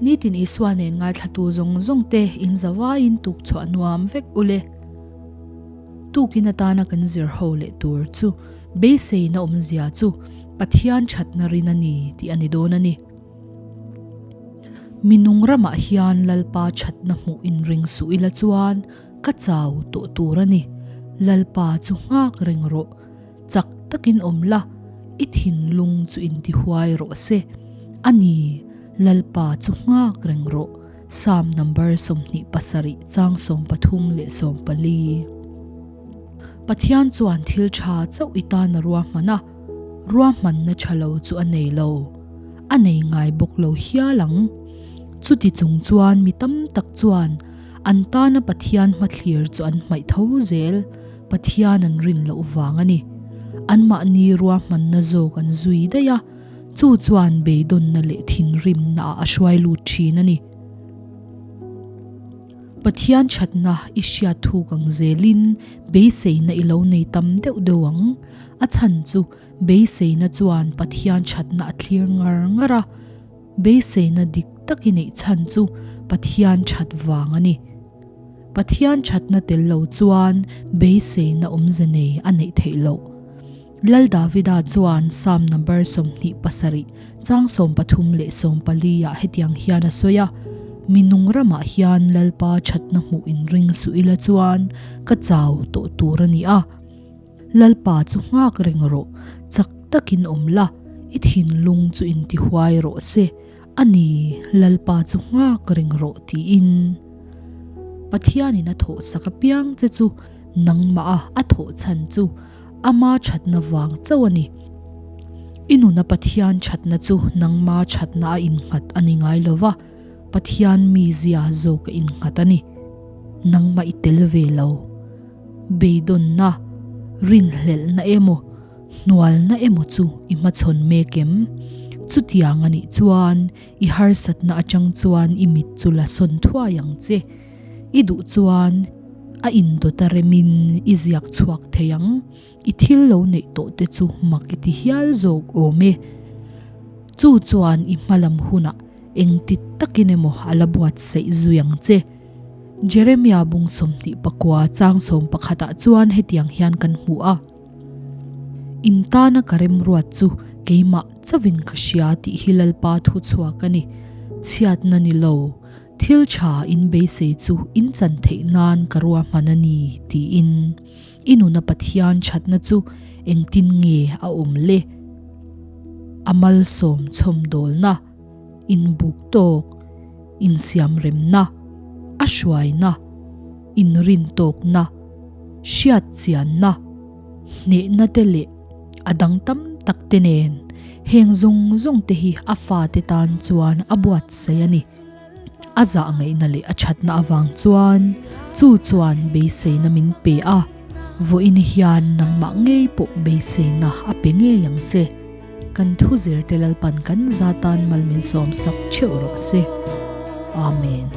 Nitin Isua nen ngaithlatu zawng zawng te in zavaiin tuk chhuah nuam vek ule. Tukin atana kan zir ho leh tur chu beiseina awmzia chu Pathian thatna rin a ni tih a ni dawn a ni. Mi nung ramah hian Lalpa thatna hmuh inring suh ila chuan ka chau tawh tur a ni. Lalpa chu nghak reng rawh. Chak takin awm la, i thinlung chu intihuai rawh se. A ni, Lalpa chu nghak reng rawh. Psalm number 27 chang 33 leh 14. Pathian chuan thil tha chauh i tan a ruahman a, ruahmanna tha lo chu a nei lo. A nei ngai bawk lo hial ang. Chuti chung chuan mi tam tak chuan an tana Pathian hmathlir chu an hmaih tho zel. Pathian an rin loh vang a ni. Anmahni ruahmanna zawk an zui daih a, chu chuan beidawnna leh thinrimna ah a hruai lut thin a ni. Pathian thatna i hriat thuk ang zelin beiseina i lo nei tam deuh deuh ang. A chhan chu beiseina chuan Pathian thatna a thlir ngar ngar a, beiseina dik tak i neih chhan chu Pathian that vang a ni. Pathian thatna tel lo chuan beiseina awmze nei a neih theih loh. Lal Davida chuan Psalm number 27 chang 13 leh 14 ah hetiang hian a sawi a, Mi nung ramah hian Lalpa thatna hmuh inring suh ila chuan ka chau tawh tur a ni a. Lalpa chu nghak reng rawh, chak takin awm la, i thinlung chu intihuai rawh se. A ni, Lalpa chu nghak reng rawh tiin Pathianin a thawhsak apiang che chu nangmah a a thawh chhan chu ama thatna vang chauh a ni. I nuna Pathian thatna chu nangma thatna a innghat a ni ngai lo va, Pathian mizia zawk a innghat a ni. Nangmah i tel ve lo. Beidawnna, rinhlelhna emaw, Hnualna emaw chu i hmachhawn mek em? Chutiang a nih chuan i harsatna atang chuan i mit chu la sawn thuai ang che. I duh chuan a indawt a remin i ziak chhuak thei ang. I thil lo neih tawh te chu mak i ti hial zawk awm e. Chu chuan i hmalam hunah engti takin emaw a la buatsaih zui ang che. Jeremia bung 24 chang 11 ah chuan hetiang hian kan hmu a. In tana ka remruat chu keimah chauhin ka hria tih hi Lalpa thu chhuak a ni. Chhiatna ni lo, thil tha in beisei chu in chan theih nan ka ruahman a ni tiin i nuna Pathian thatna chu engtin nge a awm le? A malsawm chhawmdawlna, inbuk tawk, insiamremna, a hruaina, inrintawkna, hriatchianna, hnehna te leh a dang tam tak te nen heng zawng zawng te hi a fate tan chuan a buatsaih a ni. A zah ngaihna leh a thatna avang chuan chu chuan beiseina min pe a, vawiin hian nangmah ngei pawh beiseina a pe ngei ang che. Kan thu zirte Lalpan kan za tan mal min sawmsak theuh rawh se. Amen.